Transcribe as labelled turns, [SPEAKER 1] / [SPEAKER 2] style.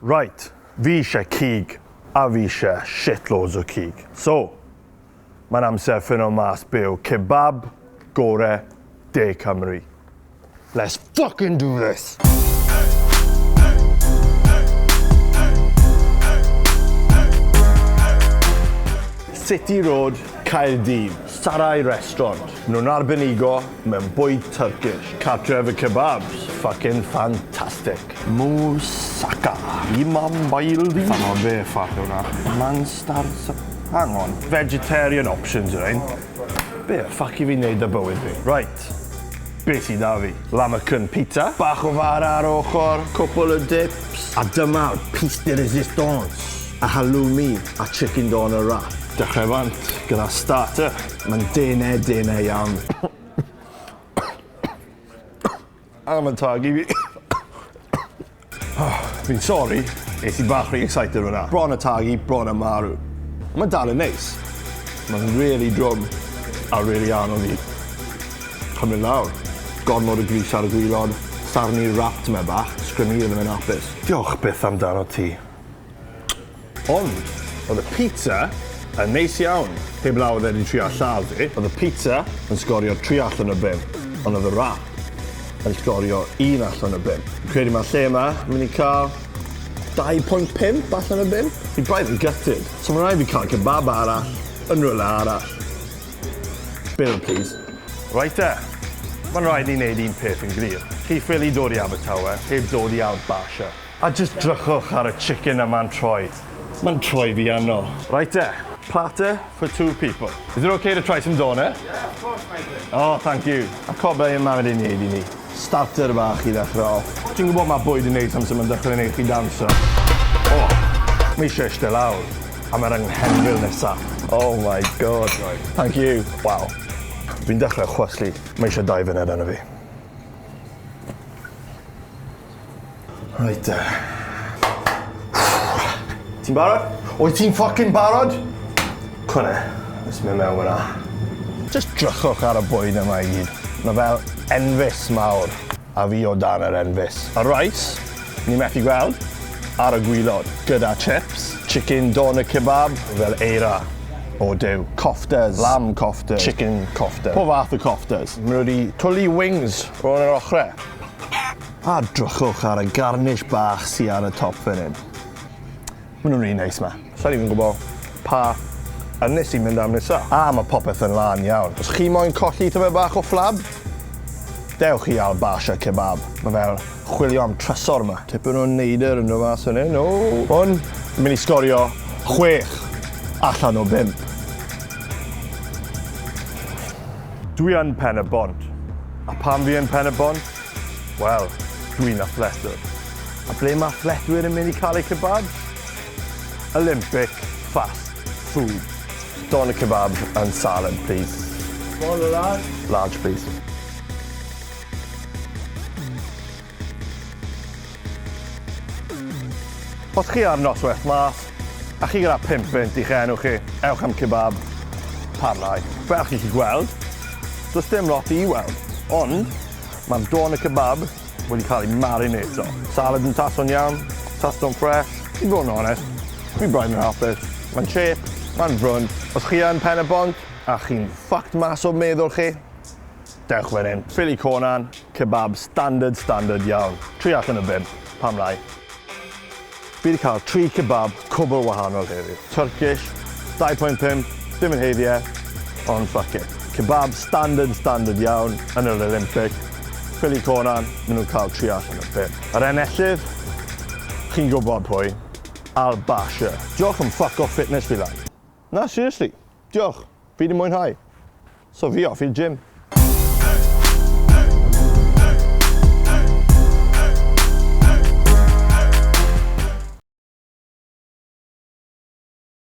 [SPEAKER 1] Right, fi eisiau cig, a fi eisiau shitloads o cig. So, mae'n amser ffino mas be yw kebab gore De Cymru. Let's fucking do this! City Road, Caerdydd, Sarai Restaurant. Maen nhw'n arbenigo mewn bwyd Turkish. Cartref y kebabs. Fucking fantastic. Moussaka. Imam Baildi. Hang on, be ffac yw hwnna? Manstar... Hang on. Vegetarian options yw'r ein. Be y ffac i fi wneud â bywyd fi? Right. Be sy 'da fi? Lammercyn pizza. Bach o fara ar ochr, cwpwl o dips. A dyma'r piece de resistance. A halloumi a chicken doner wrap. Dechrau bant gyda starter. Mae'n denau, denau iawn. A mae'n tagu fi. Fi'n sori, es i bach rhy excited fyna. Bron a tagu, bron a marw. Mae'n dal yn neis. Mae'n really drwm a really anodd i cymryd lawr. Gormod o grys ar y gwylod, sarnu wrapped me bach, sgrymu ddim yn hapus. Diolch byth amdano ti. Ond, oedd y pizza yn neis iawn. Heblaw oedd e 'di trio lladd fi. Oedd y pizza yn sgorio tri allan o bump, ond oedd y wrap yn sgorio un allan o bump. Fi'n credu mae'r lle yma yn mynd i cael 2.5 allan o bump. Fi braidd yn gutted. So mae'n rhaid fi cael kebab arall yn rhywle arall. Bill, please. Reit te. Mae'n rhaid ni wneud un peth yn glir. Chi ffili dod i Abertawe heb dod i Al Basha. A jyst drychwch ar y chicken yma'n troi. Mae'n troi fi arno. Reit te, platter for two people. Is it okay to try some doner?
[SPEAKER 2] Yeah, of course, my friend.
[SPEAKER 1] Oh, thank you. A co be ma' wedi neud i ni. Starter bach i ddechrau off. Ti'n gwybod ma' bwyd yn neud amser ma'n dechrau neud chi dawnsio. Oh, mae eisiau eistedd lawr am yr anghenfil nesa. Oh my god. Right. Thank you. Wow. Fi'n dechrau chwysu. Mae eisiau dau funud arno fi. Reit te. Ti'n barod? Wyt ti'n ffycin barod? Cwne, let's mynd mewn fyna. Just drychwch ar y bwyd yma i gyd. Mae fel enfys mawr, a fi o dan yr enfys. Y rice, ni methu gweld, ar y gwylod, gyda chips, chicken doner kebab, fel eira. O Duw. Koftas, lamb koftas, chicken kofta, pob fath o koftas. Maen nhw wedi twlu wings rownd yr ochrau. A drychwch ar y garnish bach sy ar y top fan hyn. Ma' nhw'n rili neis 'ma. Sai'n even gwbo pa ynys i mynd am nesa. A ma' popeth yn lân iawn. Os chi moyn colli tymed bach o fflab, dewch i Al Basha Kebab. Ma' fel chwilio am trysor 'ma. Tipyn o neidr yn do' mas fan 'yn. O! Hwn yn myn' i sgorio chwech allan o bump. Dwi yn Pen-y-bont. A pam fi yn Pen-y-bont? Wel, dwi'n athletwr. A ble mae athletwyr yn mynd i cael eu kebabs? Olympic Fast Food. Doner kebab and salad, please.
[SPEAKER 2] Small or large?
[SPEAKER 1] Large, please. Os chi ar noswaith mas, a chi gyda 5 punt i'ch enw chi, ewch am kebab, pam lai. Fel chi 'llu gweld, does dim lot i weld, ond mae'r doner kebab wedi cael ei marinato. Salad yn taso'n iawn, tasto'n ffres. I fod yn onest, fi braidd yn hapus. Mae'n cheap, mae'n frwnt. Os chi yn Pen-y-bont a chi'n fucked mas o meddwl chi, dewch fan hyn. Philly Conan, Kebab standard standard iawn. Tri allan o bump, pam lai? Fi 'di cael tri kebab cwbl wahanol heddi. Turkish, 2.5, dim yn haeddu e, ond fuck it. Kebab standard standard iawn yn yr Olympic. Philly Conan, maen nhw'n cael tri allan o bump. Yr enillydd, chi'n gwybod pwy, Al Basha. Diolch am fuck off fitness fi lan. Na, seriously, diolch. Fi 'di mwynhau. So fi off i'r gym.